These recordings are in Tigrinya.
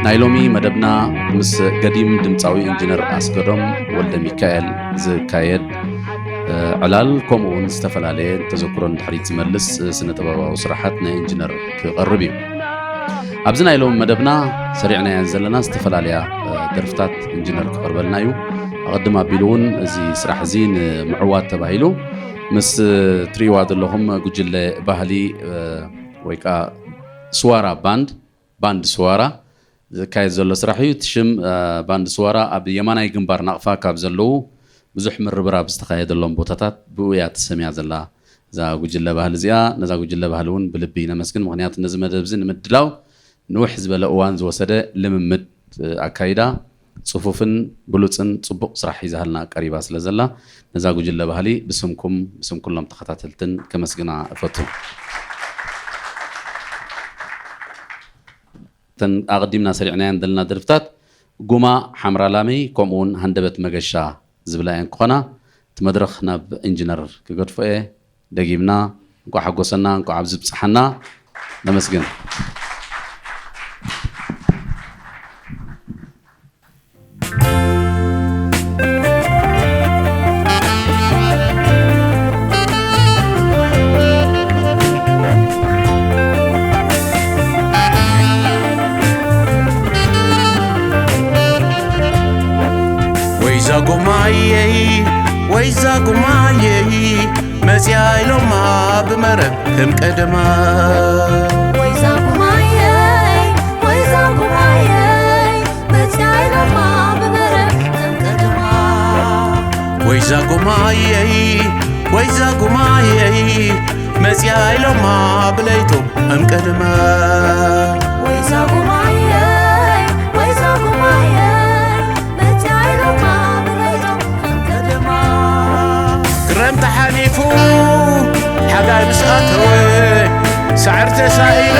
ናይ ሎሚ መደብና ምስ ገዲም ድምፃዊ ኢንጂነር ኣስገዶም ወልደ ሚካኤል ዝካየድ፣ እ፣ ዕላል፣ ከምኡ እውን ዝተፈላለየ ተዘክሮን ድሕሪት ዝመልስ፣ እ፣ ስነ ጥበባዊ ስራሓት ናይ ኢንጂነር ክቐርብ እዩ። ኣብዚ ናይ ሎሚ መደብና ሰሪዕናየን ዘለና ዝተፈላለያ፣ እ፣ ደርፍታት ኢንጂነር ክቐርበልና እዩ። ኣቐድም ኣቢሉ እውን እዚ ስራሕ እዚ ንምዕዋት ተባሂሉ ምስ፣ እ፣ ትርእይዋ ዘለኹም ጉጅለ ባህሊ፣ እ፣ ወይ ከዓ ስዋራ ባንድ፣ ባንድ ስዋራ ዝካየድ ዘሎ ስራሕ እዩ። እቲ ሽም፣ እ፣ ባንድ ስዋራ ኣብ የማናይ ግንባር ናቕፋ ካብ ዘለዉ ብዙሕ ምርብራብ ዝተኻየደሎም ቦታታት ብኡ እያ ተሰምያ ዘላ እዛ ጉጅለ ባህሊ እዚኣ። ነዛ ጉጅለ ባህሊ እውን ብልቢ ነመስግን። ምኽንያቱ ነዚ መደብ እዚ ንምድላው ንውሕ ዝበለ እዋን ዝወሰደ ልምምድ፣ እ፣ ኣካይዳ፣ ጽፉፍን ብሉጽን ጽቡቕ ስራሕ ሒዛሃልና ቀሪባ ስለ ዘላ፣ ነዛ ጉጅለ ባህሊ ብስምኩም፣ ብስም ኩሎም ተኸታተልትን ከመስግና እፈቱ። እተን ኣቐዲምና ሰሪዕናየን ዘለና ደርፍታት ጉማ ሓምራ ላመይ፣ ከምኡ እውን ሃንደበት መገሻ ዝብላ እየን ክኾና። እቲ መድረኽ ናብ ኢንጂነር ክገድፎ እየ። ደጊምና እንኳዕ ሓጎሰና፣ እንኳዕ ኣብዚ ብጽሓና። ነመስግን። ወይዛ ጉማየይ፣ ወይዛ ጉማየይ፣ መጽያ ኢሎማ ብመረብ ከም ቀደማ። ወይዛ ጉማየይ፣ ወይዛ ጉማየይ፣ መጽያ ኢሎማ ብመረብ ከም ቀደማ። ወይዛ ጉማየይ፣ ወይዛ ጉማየይ፣ መጽያ ኢሎማ ብለይቱ ከም ቀደማ። ወይዛ ጉማየይ፣ ወይዛ ጉማየይ፣ መጽያ ኢሎማ ብለይቱ ከም ቀደማ። ክረምቲ ሓሊፉ ሓጋይ ምስ ኣተወ፣ ሳዕሪ ተሳኢሉ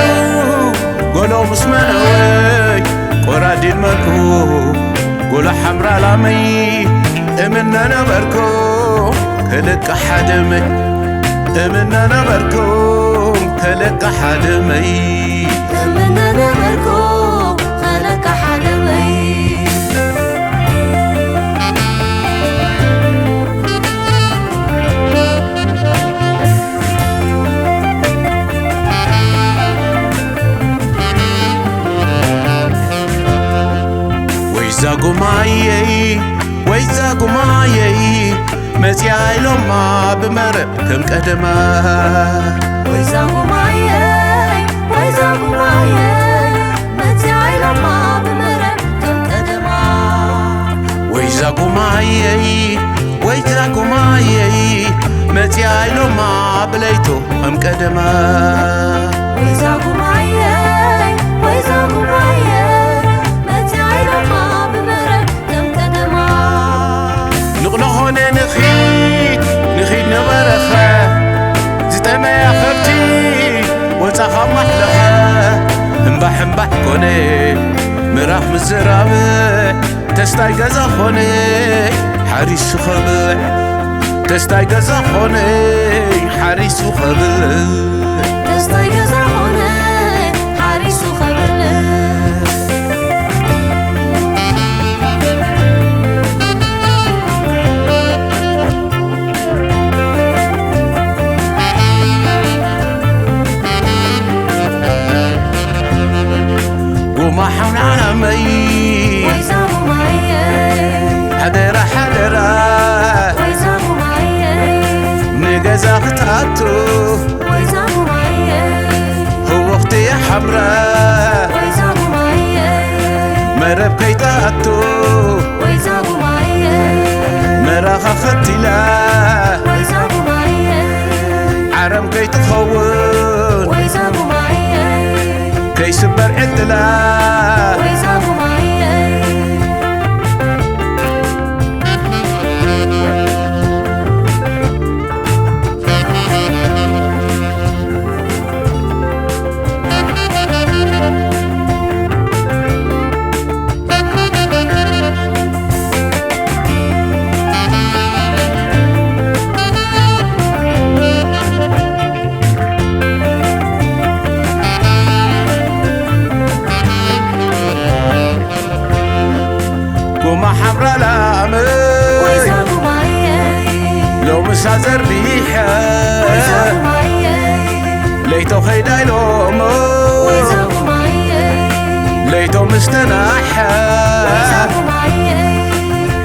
ጎሎ ምስ መነወ፣ ቆራዲድ መልኩ ጎሎ ሓምራ ላመይ፣ እምነ ነበርኩ ክልቀ ሓደመይ፣ እምነ ነበርኩ ክልቀ ሓደመይ። እምነ ነበርኩ ክልቀ ሓደመይ። ወይዛ ጉማየይ፣ ወይዛ ጉማየይ፣ መጽያ ኢሎማ ብመረብ ከም ቀደማ። ወይዛ ጉማየይ፣ ወይዛ ጉማየይ፣ መጽያ ኢሎማ ብመረብ ከም ቀደማ። ወይዛ ጉማየይ፣ ወይዛ ጉማየይ፣ መጽያ ኢሎማ ብለይቱ ከም ቀደማ። ወይዛ ጉማየይ፣ ወይዛ ጉማየይ፣ መጽያ ኢሎማ ብመረብ ከም ቀደማ። ንቕሎ ኾነ ንኺድ፣ ንኺድ ነበረኸ፣ ዝጠመያ ከብቲ ወጻኻ ማሕለኸ። እምባሕ እምባሕ ኮነ ምራኽ ምዝራብ፣ ተስታይ ገዛ ኾነ ሓሪሱ ኸብዕ፣ ተስታይ ገዛ ኾነ ሓሪሱ ኸብዕ። ተስታይ ገዛ ኾነ ሓሪሱ ኸብዕ። ጉማ ሓውና ዓላመይ፣ ወይዛ ጉማየይ፣ ሓደራ ሓደራ፣ ወይዛ ጉማየይ፣ ንገዛ ክትኣቱ፣ ወይዛ ጉማየይ፣ ህወኽቲ ሓምራ፣ ወይዛ ጉማየይ፣ መረብ ከይትኣቱ፣ ወይዛ ጉማየይ፣ መራኻ ኸቲላ፣ ወይዛ ጉማየይ፣ ዓረም ከይትኸውን፣ ወይዛ ጉማየይ፣ ከይስበር ዕድላ፣ ወይዛ ጉማየይ። ሳዘርቢሐ ለይቶ ኸይዳ ኢሎሞ ለይቶ ምስተናሐ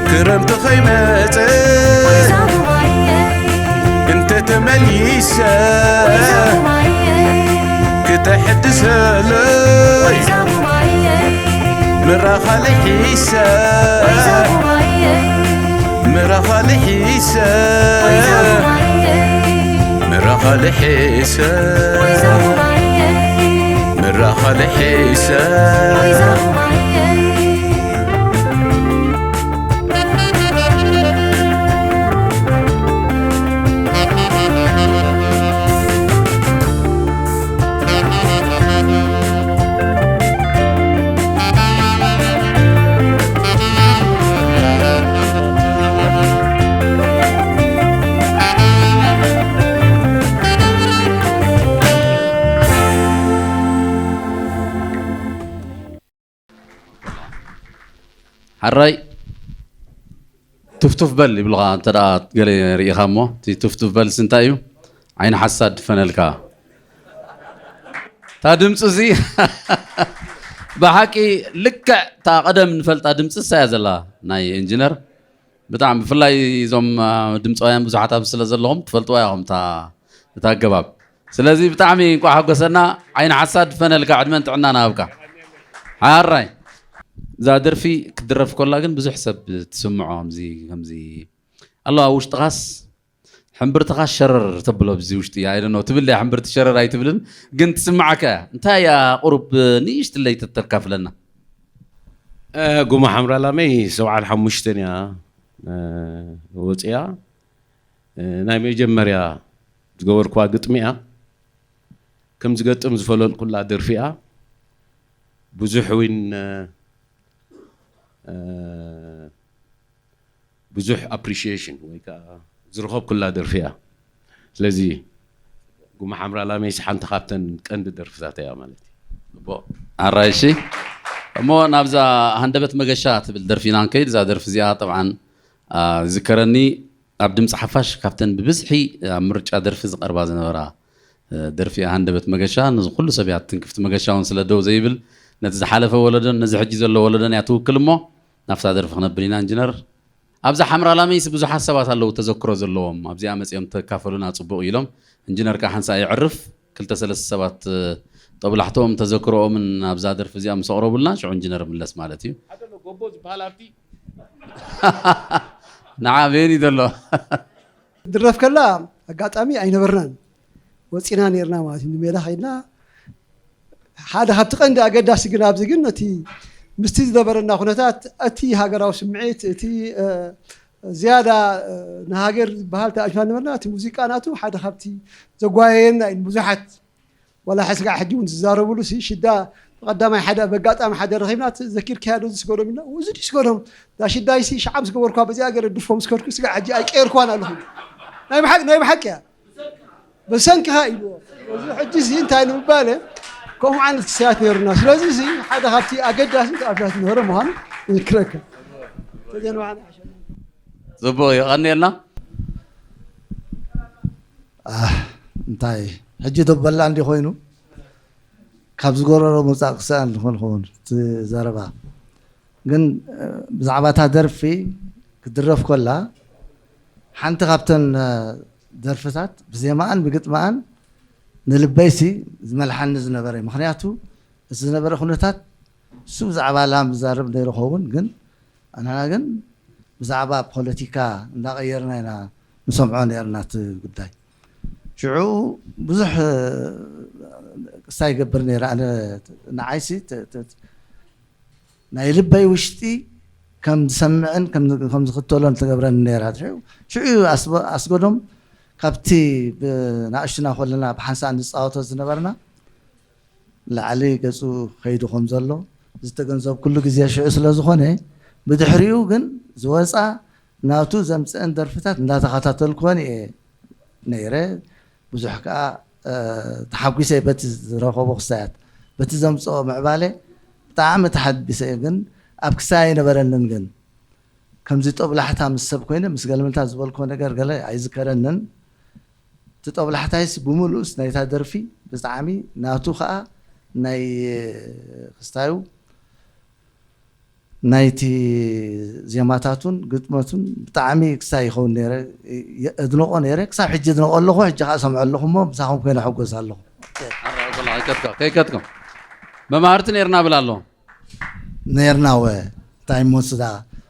ክረምቲ ኸይመጽእ እንተ ተመሊሰ ክተሐድሰለይ ምራኻ ልሒሰ ምራኻ ልሒሰ ምራኻ ልሒሰ ምራኻ ልሒሰ ሓራይ ቱፍቱፍ በል ይብልኻ። እንተ ደኣ ገለ ርኢኻ እሞ፣ እቲ ቱፍቱፍ በልስ እንታይ እዩ? ዓይኒ ሓሳድ ድፈነልካ። እታ ድምፂ እዚ ብሓቂ ልክዕ እታ ቀደም ንፈልጣ ድምፂ እሳ እያ ዘላ፣ ናይ ኢንጂነር። ብጣዕሚ ብፍላይ እዞም፣ አ፣ ድምፃውያን ብዙሓት ኣብዚ ስለ ዘለኹም ትፈልጥዋ ኢኹም እታ፣ እታ ኣገባብ። ስለዚ ብጣዕሚ እንቋዕ ሓጎሰና። ዓይኒ ሓሳድ ድፈነልካ፣ ዕድመን ጥዕናን ይሃብካ። ሓራይ እዛ ደርፊ ክትድረፍ ከላ ግን ብዙሕ ሰብ ትስምዖ ከምዚ፣ ከምዚ ኣለዋ ውሽጥኻስ ሕምብርትኻ ሸረር ተብሎ ብዚ ውሽጢ እያ። I don't know ትብል እያ ሕምብርቲ ሸረር ኣይትብልን፣ ግን ትስምዓካ እያ። እንታይ እያ ቁሩብ ንእሽትለይ ተተካፍለና? እ፣ ጉማ ሓምራ ላመይ ሰብዓን ሓሙሽተን እያ፣ እ፣ ወፂኣ። እ፣ ናይ መጀመርያ ዝገበርኩዋ ግጥሚ እያ። ከም ዝገጥም ዝፈለጥኩላ ደርፊ እያ። ብዙሕ ዊን፣ እ፣ እ፣ ብዙሕ ኣፕሪሺዬሽን ወይ ከዓ ዝረኸብኩላ ደርፊ እያ። ስለዚ ጉማ ሓምራ ላመይስ ሓንቲ ካብተን ቀንዲ ደርፍታት እያ ማለት እዩ። ጽቡቕ። ኣራይ እሺ። እሞ ናብዛ ሃንደበት መገሻ ትብል ደርፊ ኢና ንከይድ። እዛ ደርፊ እዚኣ ጠብዓን፣ አ፣ ዝከረኒ ኣብ ድምፂ ሓፋሽ ካብተን ብብዝሒ ኣብ ምርጫ ደርፊ ዝቐርባ ዝነበራ፣ እ፣ ደርፊ እያ ሃንደበት መገሻ። ነዚ ኩሉ ሰብ እያ ትንክፍቲ። መገሻ እውን ስለ ደው ዘይብል ነቲ ዝሓለፈ ወለዶን ነዚ ሕጂ ዘሎ ወለዶን እያ ትውክል። እሞ ናብታ ደርፊ ክነብል ኢና። ኢንጂነር፣ ኣብዛ ሓምራ ላመይስ ብዙሓት ሰባት ኣለዉ ተዘክሮ ዘለዎም፣ ኣብዚኣ መፂኦም ተካፈሉና ፅቡቕ ኢሎም። ኢንጂነር ከዓ ሓንሳእ የዕርፍ፣ ክልተ ሰለስተ ሰባት፣ እ፣ ጦብላሕትኦም ተዘክሮኦምን ኣብዛ ደርፊ እዚኣ ምስ ኣቕረቡልና ሽዑ ኢንጂነር ምለስ ማለት እዩ። ሓደ ኣሎ ጎቦ ዝበሃል ኣብቲ ንዓ ቤኒ ዘሎ ድረፍ ከላ ኣጋጣሚ ኣይነበርናን፣ ወፂና ነርና ማለት እዩ። ንሜዳ ከይድና ሓደ ካብቲ ቀንዲ ኣገዳሲ ግን ኣብዚ ግን እቲ ምስቲ ዝነበረና ኩነታት እቲ ሃገራዊ ስምዒት እቲ፣ እ፣ ዝያዳ፣ እ፣ ንሃገር ዝበሃል ተኣሽና ነበርና። እቲ ሙዚቃ ናቱ ሓደ ካብቲ ዘጓየየና እዩ። ብዙሓት ዋላ ሕስጋዕ ሕጂ እውን ዝዛረብሉ ሲ ሽዳ ብቐዳማይ ሓደ በጋጣሚ ሓደ ረኺብና ዘኪርካያ ዶ ዝስገዶም ኢልና እዚ ድዩ ስገዶም ዳ ሽዳይ ሲ ሽዓም ዝገበርኳ በዚኣ ገለ ድፎ ምስ ከድኩ ስጋዕ ሕጂ ኣይቀየርኳን ኣለኹ። ናይ ብሓቂ ናይ ብሓቂ እያ። ብሰንክኻ ኢልዎ። እዚ ሕጂ ሲ እንታይ ንምባለ ከምኡ ዓይነት ክስያት ነይሩና። ስለዚ ሲ ሓደ ካብቲ ኣገዳሲ ተኣፍያት ዝነበረ ምዃኑ እዝክረካ። ተዘንባዕና ጽቡቕ እዩ። ቀንየልና። ኣህ፣ እንታይ ሕጂ ዶ በላ እንዲ ኮይኑ ካብ ዝጎረሮ ምውፃእ ክስኣን ዝኾን ኸውን እቲ ዘረባ ግን፣ እ፣ ብዛዕባ እታ ደርፊ ክትድረፍ ከላ ሓንቲ ካብተን፣ እ፣ ደርፍታት ብዜማኣን ብግጥማኣን ንልበይሲ ዝመልሓኒ ዝነበረ እዩ። ምኽንያቱ እቲ ዝነበረ ኩነታት እሱ ብዛዕባ ላም ዝዛረብ ነይሩ ኸውን ግን ኣናና ግን ብዛዕባ ፖለቲካ እንዳቐየርና ኢና ንሰምዖ ነርና እቲ ጉዳይ። ሽዑ ብዙሕ ክሳይ ይገብር ነይረ ኣነ ንዓይሲ ናይ ልበይ ውሽጢ ከም ዝሰምዕን ከም ዝኽተሎን ትገብረኒ ነይራ። ሽዑ ኣስጎዶም ካብቲ ብናእሽቱና ከለና ብሓንሳእ ንፃወቶ ዝነበርና ላዕሊ ገፁ ከይዱ ከም ዘሎ ዝተገንዘብኩሉ ግዜ ሽዑ ስለ ዝኾነ ብድሕሪኡ ግን ዝወፃ ናቱ ዘምፅአን ደርፍታት እንዳተኸታተልኩወን እየ ነይረ። ብዙሕ ከዓ ተሓጒሰ በቲ ዝረኸቦ ክሳያት በቲ ዘምፅኦ ምዕባለ ብጣዕሚ ተሓቢሰ እየ። ግን ኣብ ክሳይ ኣይነበረንን ግን ከምዚ ጦብላሕታ ምስ ሰብ ኮይነ ምስ ገልመልታ ዝበልኮ ነገር ገለ ኣይዝከረንን። እቲ ጦብላሕታይስ ብምሉእስ ናይታ ደርፊ ብጣዕሚ ናቱ ከዓ ናይ ክስታዩ ናይቲ ዜማታቱን ግጥመቱን ብጣዕሚ ክሳይ ይኸውን ነይረ፣ የድንቖ ነይረ። ክሳብ ሕጂ የድንቖ ኣለኹ፣ ሕጂ ከዓ ሰምዖ ኣለኹ እሞ ምሳኹም ኮይነ ሕጎስ ኣለኹ። ኣረ፣ ኣይኮላ፣ ኣይከትካ፣ ከይከትኩም። መማህርቲ ነይርና ብል ኣሎ። ነይርና ወ፣ እንታይ እሞ ስዳ፣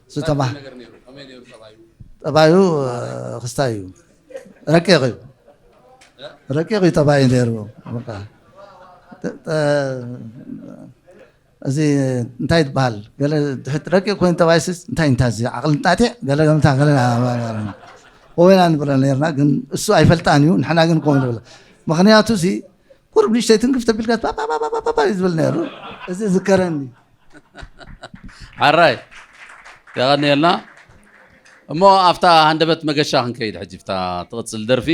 እሱ እንታይ ተማ-፣ ነገር ነይሩ? ከመይ ነይሩ ጠባዩ? ጠባዩ፣ እ፣ ክስታይ እዩ። ረቂቕ እዩ። ረቂቕ እዩ ጠባዩ ነይሩ። በቃ፣ ተ-፣ ተ-፣ እዚ እንታይ ይበሃል? ገለ ድሕት ረቂቕ ኮይኑ ጠባይስስ እንታይ እንታይ እዚ ዓቕሊ ጣጢዕ ገለ ገምታ ገለ ና-፣ ና-፣ ና-፣ ና-፣ ወይና ንብለ ነርና፣ ግን እሱ ኣይፈልጣን እዩ፣ ንሕና ግን ከምኡ ንብል። ምኽንያቱ እዚ ቁሩብ ንእሽተይ ትንክፍ ተቢልካ ፓ፣ ፓ፣ ፓ፣ ፓ፣ ፓ፣ ፓ እዩ ዝብል ነይሩ። እዚ ዝከረኒ። ሓራይ፣ የቐንየልና። እሞ ኣብታ ሃንደበት መገሻ ክንከይድ ሕጂ፣ ብታ ትቕጽል ደርፊ።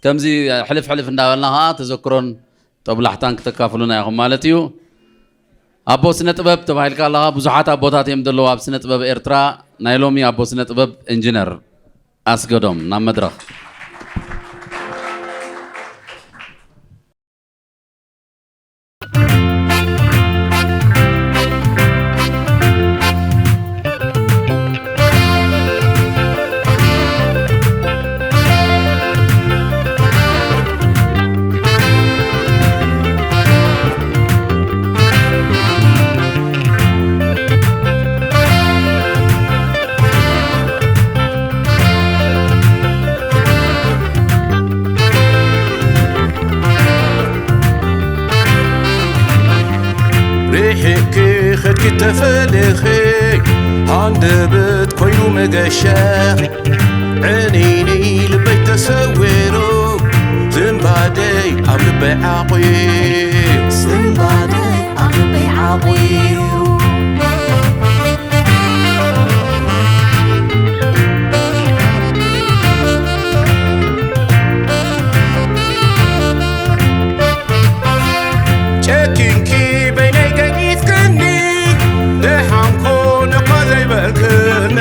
ከምዚ ሕልፍ ሕልፍ እንዳበልና ኸዓ ተዘክሮን ጦብላሕታን ክተካፍሉና ኢኹም ማለት እዩ። ኣቦ ስነ ጥበብ ተባሂልካ ኣለኻ። ብዙሓት ኣቦታት እዮም ዘለዉ ኣብ ስነ ጥበብ ኤርትራ። ናይ ሎሚ ኣቦ ስነ ጥበብ ኢንጂነር ኣስገዶም፣ ናብ መድረኽ። ርሒቕኪ ኸድኪ ተፈሊኺ፣ ሃንደበት ኮይኑ መገሻኺ። ዕንይንይ ልበይ ተሰዊሩ፣ ዝንባደይ ኣብ ልበይ ዓቑሩ። ዝንባደይ ኣብ ልበይ ዓቑሩ። ጨኪንኪ በይነይ ገዲፍክኒ፣ ደሓን ኮነ እኳ ዘይበልክኒ።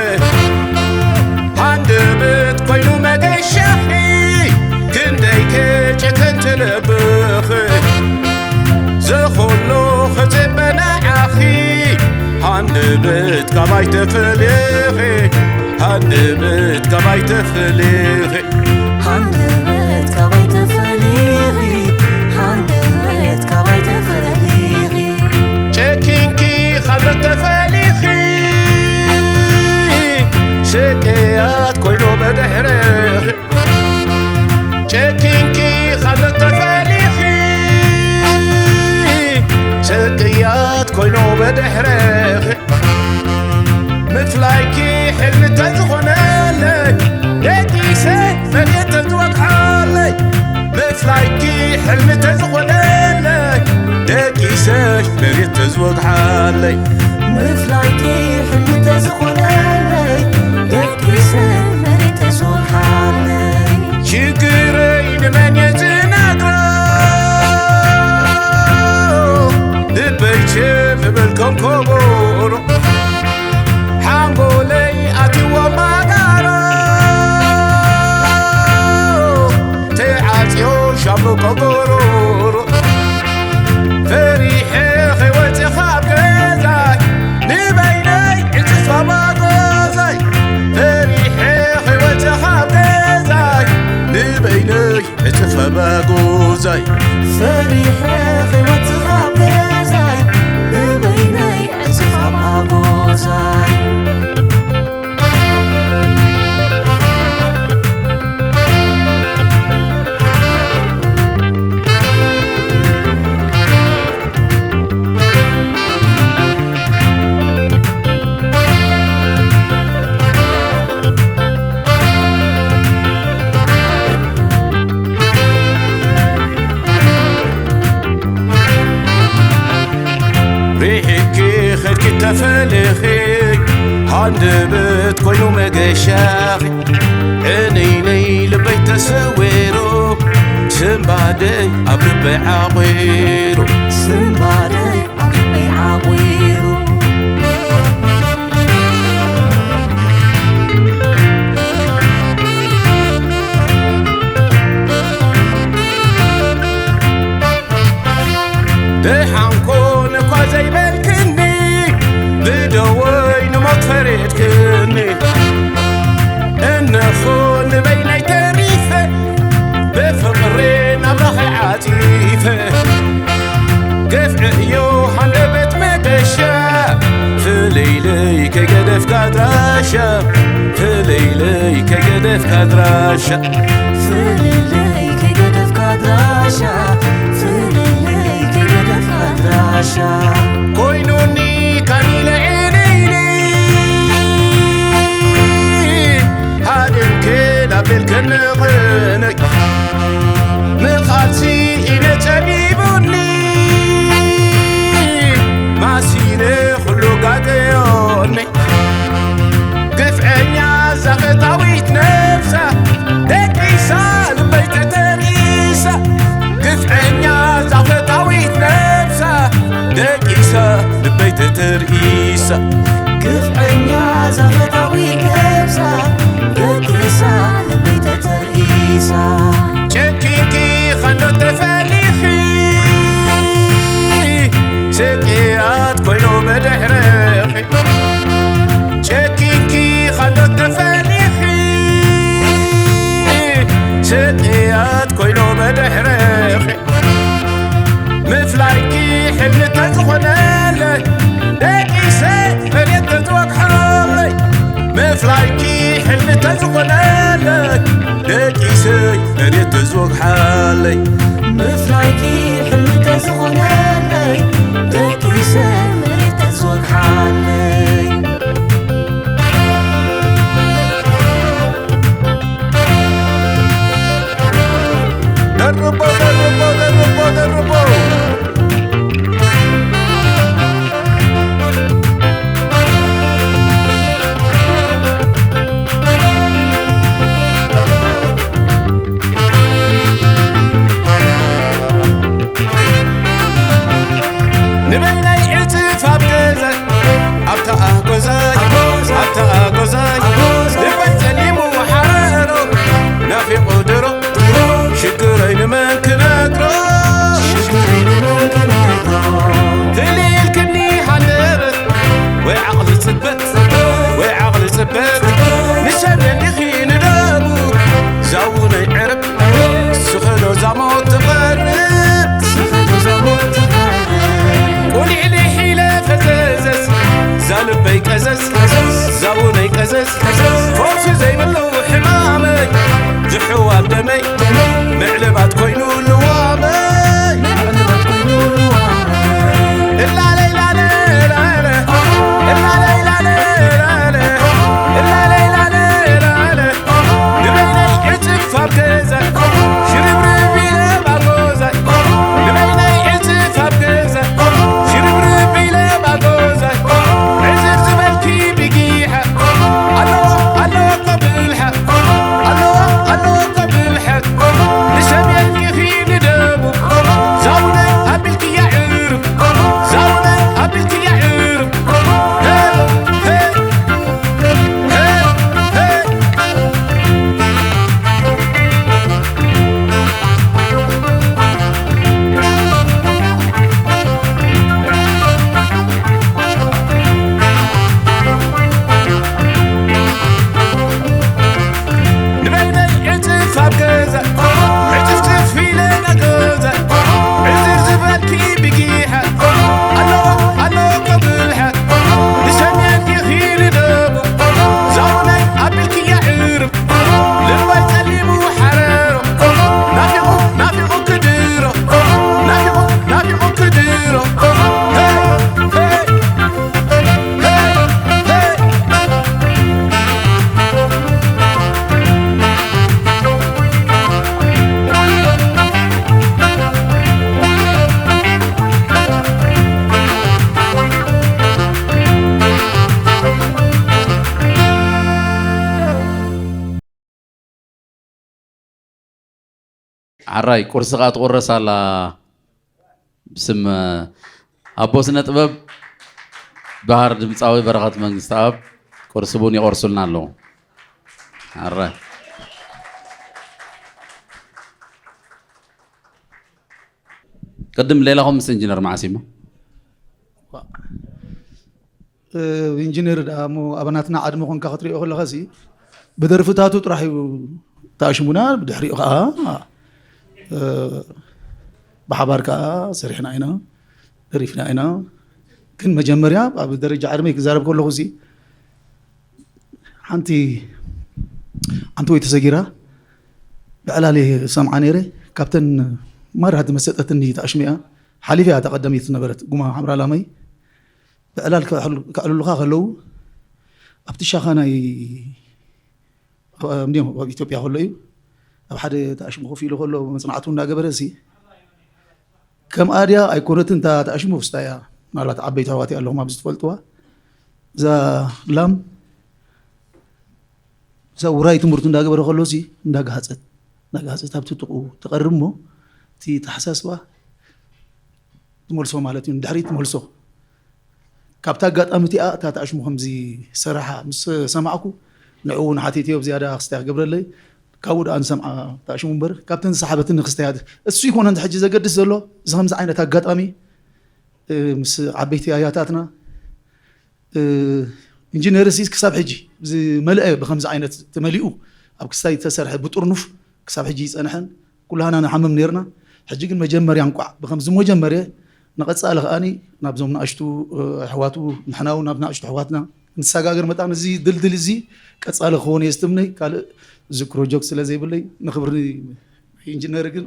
ሃንደበት ኮይኑ መገሻኺ፣ ክንደይ ከጨከን ትነብኺ። ዘኾሎ ኸጸበ ንዓኺ፣ ሃንደበት ካባይ ተፈሊኺ፣ ሃንደበት ካባይ ተፈሊኺ። ሃንደበት ካባይ ተፈሊኺ፣ ሃንደበት ካባይ ተፈሊኺ። ጨኪንኪ ካብ ተፈሊኺ፣ ስቅያት ኮይኑ ብድሕሪኺ። ጨኪንኪ ካብ ተፈሊኺ፣ ስቅያት ኮይኑ ብድሕሪኺ። ምፍላይኪ ሕልሚ ተዝኾነለይ፣ ደቂሰ መሬት ተዝወግሓለይ። ምፍላይኪ ሕልሚ ተዝኾነለይ፣ ደቂሰ መሬት ተዝወግሓለይ። ምፍላይኪ ሕልሚ ተዝኾነለይ፣ ደቂሰ መሬት ተዝወግሓለይ። ሽግረይ ንመን እየ ዝነግሮ? ልበይ ችም ይብል ከም ከበሮ። ሓንጎለይ ኣትይዎ ማጋሮ፣ ተዓጽዮ ሻምብቆ ጎሮሮ። ፈሪሐ ከይወጽእ ካብ ገዛይ፣ ንበይነይ ዕጽፋ ባጎዛይ። ፈሪሐ ከይወጽእ ካብ ገዛይ፣ ንበይነይ ዕጽፈ ባጎዛይ። ፈሪሐ ከይወጽእ ካብ ገዛይ፣ ንበይነይ ዕጽፈ ባጎዛይ። ርሒቕኪ ኸድኪ ተፈሊኺ፣ ሃንደበት ኮይኑ መገሻኺ። ዕንይንይ ልበይ ተሰዊሩ፣ ስንባደይ ኣብ ልበይ ዓቑሩ። ስንባደይ ኣብ ልበይ ዓቑሩ። ፍልይልይ ከይገደፍካ ኣድራሻ ፍልይልይ ከይገደፍካ ኣድራሻ ፍልይልይ ከይገደፍካ ኣድራሻ ኮይኑኒ ካኒለ ዕልይልይ ሃደምከ ዳቤልከ ንቕንይ ንቓልሲ ኢነ ጸቢቡኒ ማሲነ ኩሉ ጋገዮኒ ግፍዐኛ ዛፈታዊት ነብሳ ደቂሳ ልበይ ተተሪሳ ግፍዐኛ ዛፈታዊት ነብሳ ደቂሳ ልበይ ተተሪሳ ግፍዐኛ ዛፈታዊት ነብሳ ደቂሳ ልበይ ተተሪሳ ጨኪንኪ ኸንዶ ተፈሊኺ ስቅያት ኮይኑ ብድሕርኺ ጨኪንኪ ኸንዶ ተፈሊኺ ስቅያት ኮይኑ ብድሕርኺ ምፍላይኪ ሕልሚ ተዝኾነለይ ደቂሰ መሬት ተዝወግሓለይ ምፍላይኪ ሕልሚ ተዝኾነለይ ደቂሰይ መሬት ተዝወግሓለይ ምፍላይኪ ሕልሚ ተዝኾነለይ ደቂሰ መሬት ተዝወግሓለይ ደርቦ ደርቦ ደርቦ ደርቦ ንበይነይ ዕፅፍ ኣብ ገዛይ ኣብታ ኣጎዛይ ኣብታ ኣጎዛይ ልበይ ጸሊሙ ሓረሮ ናፊቑ ድሮ ሽግረይ ንመን ክነግሮ ትልኢልክኒ ሃንደበት ወይ ዓቕሊ ጽበት ወይ ዓቕሊ ጽበት ንሰብ ደሊኺ ንደሙ ዛውነይ ዕርብ ስኸዶ ዛሞት ትቐርብ ቁሊዕ ሊሒለ ፈዘዘስ ዛልበይ ቀዘዝ ዛውነይ ቀዘዝ ፈውሲ ዘይብሉ ሕማመይ ዝሕዋብ ደመይ ምዕልባት ኮይኑ ልዋመይ እላለይ ላለ ላለ እላለይ ላለ ላለ እላለይ ላለ ላለ ንበይነይ ዕፅፍ ኣብ ገዛይ ሽርብርብ ኢለ ባጎዛይ ንበይነይ ዕፅፍ ኣብ ገዛይ ሽርብርብ ኢለ ባጎዛይ ዕዝር ዝበልኪ ብጊሓ ኣለዋ ኣለዋ ከብልሓ ኣለዋ ኣለዋ ከብልሓ ንሰሜን ኢኺ ንደቡብ ዛውነይ ኣቢልክያ ዕርብ ዛውነይ ኣቢልክያ ዕርብ ንበይነይ ዕፅፍ ኣብ ገዛ ዕፅፍፅፍ ኢለ ናገዛ ዕዝር ዝበልኪ ብጊሓ ኣለዋ ኣለዋ ከብልሓ ንሰሜን ኢኺ ንደቡብ ዛውነይ ኣቢልክያ ዕርብ ልበይ ጸሊሙ ሓረሮ ናፊቑ ናፊቑ ክድሮ ናፊቑ ናፊቑ ክድሮ ዓራይ ቁርሲ ከዓ ትቑረስ ኣላ ብስም ኣቦ ስነ ጥበብ ባህር ድምፃዊ በረኸት መንግስተኣብ ቁርሲ ቡን ይቆርሱልና ኣለዉ ዓራይ ቅድም ሌላኹም ምስ ኢንጂነር መዓስ እሞ ኢንጂነር ደኣ እሞ ኣብ ናትና ዓድሚ ኮንካ ክትሪኦ ከለኻሲ ብደርፍታቱ ጥራሕ እዩ ተኣሽሙና ብድሕሪኡ ከዓ ብሓባር ከዓ ሰሪሕና ኢና ደሪፍና ኢና ግን መጀመርያ ኣብ ደረጃ ዕድመይ ክዛረብ ከለኹ ሲ ሓንቲ ሓንቲ ወይ ተሰጊራ ብዕላል እየ ዝሰምዓ ነይረ። ካብተን ማራ ዝመሰጠትኒ ተኣሽሚኣ ሓሊፍ እያ። እታ ቀዳመይቲ ዝነበረት ጉማ ሓምራ ላመይ ብዕላል ከዕል- ከዕልሉኻ ከለዉ ኣብቲ ሻኻ ናይ እንዲኦም ኣብ ኢትዮጵያ ከሎ እዩ። ኣብ ሓደ ተኣሽሙ ኮፍ ኢሉ ከሎ መጽናዕቱ እንዳገበረ ሲ ከምኣ ድያ ኣይኮነትን እታ ተኣሽሙ ክስታ እያ። ምናልባት ዓበይቲ ኣሕዋት ኣለኹም ኣብዚ ትፈልጥዋ እዛ ላም እዛ ውራይ ትምህርቱ እንዳገበረ ከሎ ሲ እንዳጋሃፀት እንዳጋሃፀት ኣብ ትጥቁ ትቐርብ እሞ እቲ ተሓሳስባ ትመልሶ ማለት እዩ። ንድሕሪት ትመልሶ። ካብታ ኣጋጣሚ እቲኣ እታ ተኣሽሙ ከምዚ ሰራሓ ምስ ሰማዕኩ ንዕኡ እውን ሓቲተዮ ብዝያዳ ክስታይ ክገብረለይ ካብኡ ደኣ ንሰምዓ ተኣሽሙ እምበር ካብተን ዝሰሓበትኒ ክስታያት እሱ ይኮነን ሕጂ ዘገድስ ዘሎ እዚ ከምዚ ዓይነት ኣጋጣሚ እ፣ ምስ ዓበይቲ ኣያታትና እ፣ ኢንጂነር ሲ ክሳብ ሕጂ ዝመልአ ብከምዚ ዓይነት ተመሊኡ ኣብ ክስታይ ዝተሰርሐ ብጥርኑፍ ክሳብ ሕጂ ይፀንሐን ኩላህና ንሓምም ነርና። ሕጂ ግን መጀመርያ እንቋዕ ብከምዚ መጀመርየ ንቐፃሊ ከኣኒ ናብዞም ንኣሽቱ እ፣ ኣሕዋቱ ንሕና እውን ናብ ንኣሽቱ ኣሕዋትና ክንሰጋገር መጣን እዚ ድልድል እዚ ቀፃሊ ክኸውን እየ ዝትምነይ። ካልእ እዚ ፕሮጀክት ስለ ዘይብለይ ንክብሪ ኢንጂነር ግን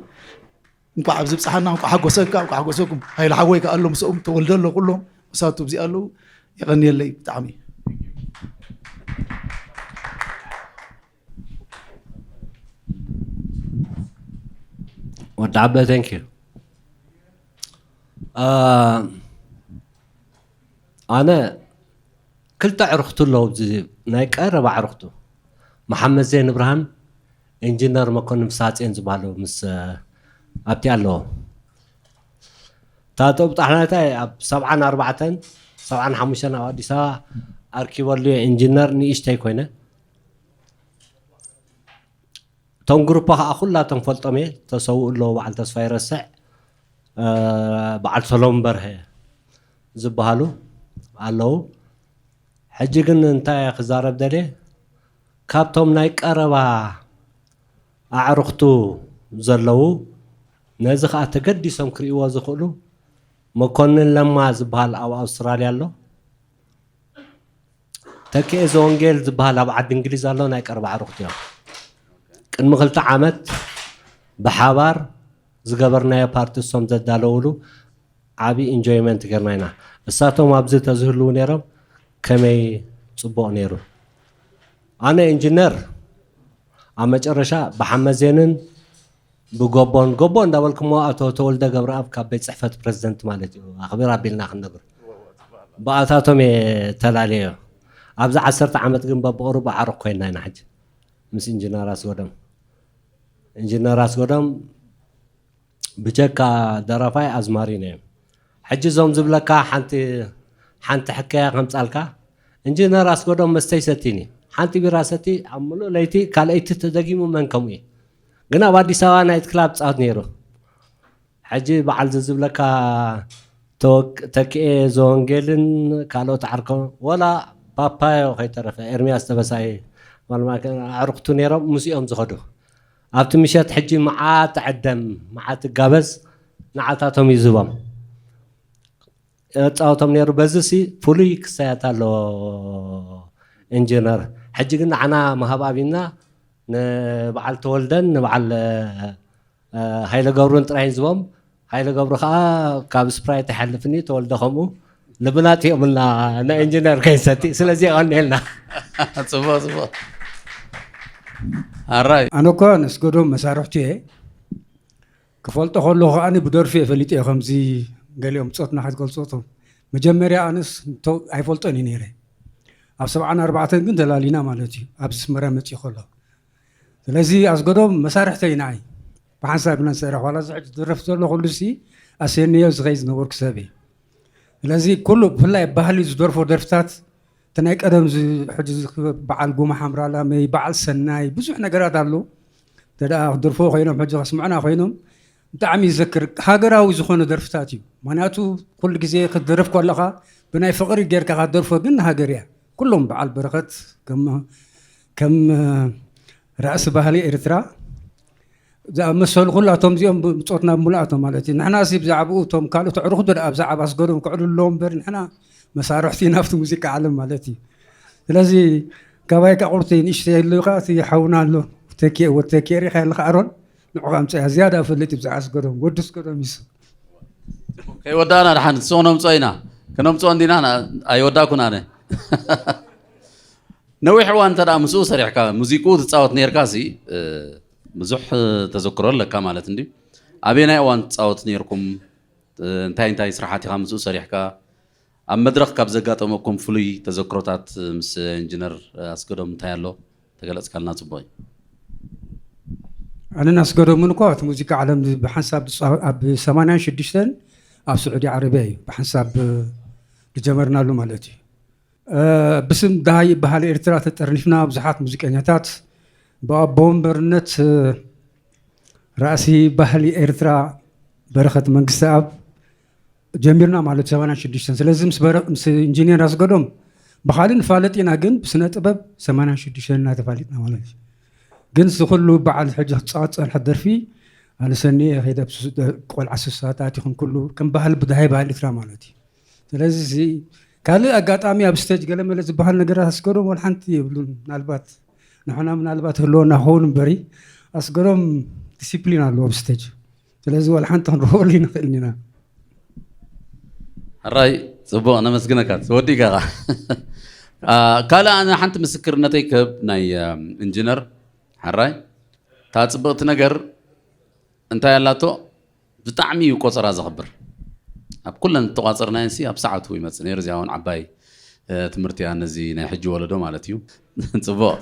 እንኳዕ ኣብዚ ብፅሓና እንኳዕ ሓጎሰካ እንኳዕ ሓጎሰኩም። ሃይለ ሓወይ ከኣ ኣሎ ምስኦም ተወልደ ኣሎ ኩሎም እሳቱ እዚ ኣለዉ። የቐንየለይ ብጣዕሚ። ወዲ ዓበ thank you። ኣነ ክልተ ዕርክቱ ኣለዉ ናይ ቀረባ ዕርክቱ መሓመድ ዜን ብርሃን ኢንጂነር መኮንን ፍሳፅን ዝበሃሉ ምስ ኣብቲ ኣለዎ። ታጠብ ጣሕናታይ ኣብ ሰብዓን ኣርባዕተን ሰብዓን ሓሙሽተን ኣብ ኣዲስ ኣበባ ኣርኪበሉ ኢንጂነር ንእሽተይ ኮይነ እቶም ግሩፓ ከዓ ኩላቶም ፈልጦም እየ ተሰውኡ ኣለዉ በዓል ተስፋ ይረስዕ በዓል ሰሎም በርሀ ዝበሃሉ ኣለዉ። ሕጂ ግን እንታይ ክዛረብ ደልየ ካብቶም ናይ ቀረባ ኣዕርኽቱ ዘለዉ ነዚ ከዓ ተገዲሶም ክርእይዎ ዝኽእሉ መኮንን ለማ ዝበሃል ኣብ ኣውስትራልያ ኣሎ። ተክኤ ዘወንጌል ዝበሃል ኣብ ዓዲ እንግሊዝ ኣሎ ናይ ቀረባ ኣዕርኽቱ እዮም። ቅድሚ ክልተ ዓመት ብሓባር ዝገበርናዮ ፓርቲ እሶም ዘዳለውሉ ዓቢ ኢንጆይመንት ጌርና ኢና። እሳቶም ኣብዚ ተዝህልዉ ነይሮም ከመይ ጽቡቕ ነይሩ። ኣነ ኢንጂነር ኣብ መጨረሻ ብሓመዜንን ብጎቦን ጎቦ እንዳበልኩሞ ኣቶ ተወልደ ገብረኣብ ካብ ቤት ጽሕፈት ፕረዚደንት ማለት እዩ ኣኽቢር ኣቢልና ክንነግር ብኣታቶም እየ ተላለዮ። ኣብዚ ዓሰርተ ዓመት ግን በብቕሩብ ኣዕሩኽ ኮይንና ኢና ሕጂ ምስ ኢንጂነር ኣስጎዶም ኢንጂነር ኣስጎዶም ብጀካ ደራፋይ ኣዝማሪን እዮም። ሕጂ እዞም ዝብለካ ሓንቲ ሓንቲ ሕከያ ከምጻልካ እንጂነር ኣስጎዶም መስተ ይሰቲኒ ሓንቲ ቢራ ሰቲ ኣብ ምሉእ ለይቲ ካልኣይቲ ተደጊሙ መን ከምኡ እዩ ግን ኣብ ኣዲስ ኣበባ ናይት ክላብ ጻወት ነይሩ ሕጂ በዓል ዝብለካ ተወክ- ተክኤ ዘወንጌልን ካልኦት ዓርከ ወላ ፓፓዮ ከይተረፈ ኤርሚያስ ተበሳይ ዋልማከ ኣዕርክቱ ነይሮም ምስኦም ዝኸዱ ኣብቲ ምሸት ሕጂ መዓት ትዕደም መዓት ትጋበዝ ንዓታቶም እዩ ዝህቦም ፃወቶም ነይሩ በዚ ሲ ፍሉይ ክሳያት ኣለዎ ኢንጂነር ሕጂ ግን ንዓና ምሃብ ኣብና ንበዓል ተወልደን ንበዓል ሃይለ ገብሩን ጥራይን ዝቦም ሃይለ ገብሩ ከዓ ካብ ስፕራይት ይሓልፍኒ ተወልደ ከምኡ ልብናት እዮምልና ንኢንጂነር ከይንሰቲ ስለዚ የቐንየልና ፅቡቅ ፅቡቅ ኣራይ ኣነ እኳ ነስገዶም መሳርሕቱ እየ ክፈልጦ ከለኹ ከዓኒ ብደርፊ እየ ፈሊጠ እየ ከምዚ ገሊኦም ብፆትና ክትገልፆ እቶም መጀመርያ ኣነስ እንቶ- ኣይፈልጦን እዩ ነይረ ኣብ ሰብዓን ኣርባዕተን ግን ተላሊና ማለት እዩ ኣብዚ ስመራ መፅኡ ከሎ ስለዚ ኣስገዶም መሳርሕተይ ንዓይ ብሓንሳብ ኢና ንሰርሕ ዋላ እዚ ሕጂ ዝደርፍ ዘሎ ኩሉ ሲ ኣስየንዮ ዝኸይ ዝነበርኩ ሰብ እየ ስለዚ ኩሉ ብፍላይ ባህሊ ዝደርፎ ደርፍታት እቲ ናይ ቀደም ዚ- ሕጂ ዚ- በዓል ጉማ ሓምራ ላመይ በዓል ሰናይ ብዙሕ ነገራት ኣሎ እንተ ደኣ ክደርፎ ኮይኖም ሕጂ ከስምዑና ኮይኖም ብጣዕሚ ይዘክር ሃገራዊ ዝኾነ ደርፍታት እዩ ምክንያቱ ኩሉ ግዜ ክትደርፍ ከለኻ ብናይ ፍቕሪ ጌርካ ክትደርፎ ግን ንሃገር እያ ኩሎም በዓል በረኸት ከም ከም ራእሲ ባህሊ ኤርትራ ዝኣመሰሉ ኩላቶም እዚኦም ብፆትና ብምሉኣቶም ማለት እዩ ንሕና ሲ ብዛዕባኡ እቶም ካልኦት ኣዕሩኽቱ ደኣ ብዛዕባ ኣስገዶም ክዕልሎም እምበር ንሕና መሳርሕቲ ኢና ኣብቲ ሙዚቃ ዓለም ማለት እዩ ስለዚ ካባይ ካ ቁርቲ ንእሽተይ ኣሎ ካ እቲ ሓውና ኣሎ። ተኪ ወተኪ ሪኻ ኣለኻ ኣሮን። ንዑ ኣምጻያ ዝያዳ ፈልጥ ብዛዕባ ኣስገዶም ወዲ ኣስገዶም ይሱ። ከይወዳእና ድሓን ንሱ ነምፅኦ ኢና። ክነምፅኦ እንዲና ኣይወዳእኩን ኣነ። ነዊሕ እዋን እንተ ምስኡ ሰሪሕካ ሙዚቁ ትፃወት ነርካ ሲ ብዙሕ ተዘክሮ ኣለካ ማለት እንዲ። ኣበየናይ እዋን ትፃወት ነርኩም? እንታይ እንታይ ስራሓት ኢኻ ምስኡ ሰሪሕካ? ኣብ መድረኽ ካብ ዘጋጠመኩም ፍሉይ ተዘክሮታት ምስ ኢንጂነር ኣስገዶም እንታይ ኣሎ? ተገለጽካልና ጽቡቕ እዩ። ኣነን ኣስገዶምን እኮ እቲ ሙዚቃ ዓለም ብሓንሳብ ኣብ ሰማንያን ሽዱሽተን ኣብ ስዑዲ ዓረብያ እዩ ብሓንሳብ ዝጀመርናሉ ማለት እዩ። ብስም ደሃይ ይበሃል ኤርትራ ተጠርኒፍና ብዙሓት ሙዚቀኛታት ብኣቦ ወንበርነት ራእሲ ባህሊ ኤርትራ በረኸት መንግስቲ ኣብ ጀሚርና ማለት ሰማንያን ሽዱሽተን። ስለዚ ምስ ኢንጂኒየር ኣስገዶም ብኻልእ ንፋለጥ ኢና፣ ግን ብስነ ጥበብ ሰማንያን ሽዱሽተን እናተፋሊጥና ማለት እዩ። ግን እዚ ኩሉ በዓል ሕጂ ክፃወት ፀንሐት ደርፊ ኣነ ሰኒየ ከይደ ቆልዓ ስሳታት ይኹን ኩሉ ከም ባህል ብድሃይ ባህል ኤርትራ ማለት እዩ። ስለዚ ካልእ ኣጋጣሚ ኣብ ስቴጅ ገለመለ ዝበሃል ነገራት ኣስገዶም ወላ ሓንቲ የብሉን። ምናልባት ንሕና ምናልባት ህልወና ክኸውን እምበሪ ኣስገዶም ዲሲፕሊን ኣለዎ ኣብ ስቴጅ። ስለዚ ዋላ ሓንቲ ክንረኽበሉ ይንኽእል ኢና። ሕራይ ጽቡቕ ነመስግነካ ወዲእካ። ካልእ ኣነ ሓንቲ ምስክርነተይ ክህብ ናይ ኢንጂነር ሕራይ እታ ጽብቕቲ ነገር እንታይ ኣላቶ ብጣዕሚ እዩ ቆጸራ ዘኽብር። ኣብ ኩለን ዝተቋጸርናየን ሲ ኣብ ሰዓቱ ይመጽእ ነይሩ። እዚኣ እውን ዓባይ ትምህርቲ እያ ነዚ ናይ ሕጂ ወለዶ ማለት እዩ። ጽቡቕ።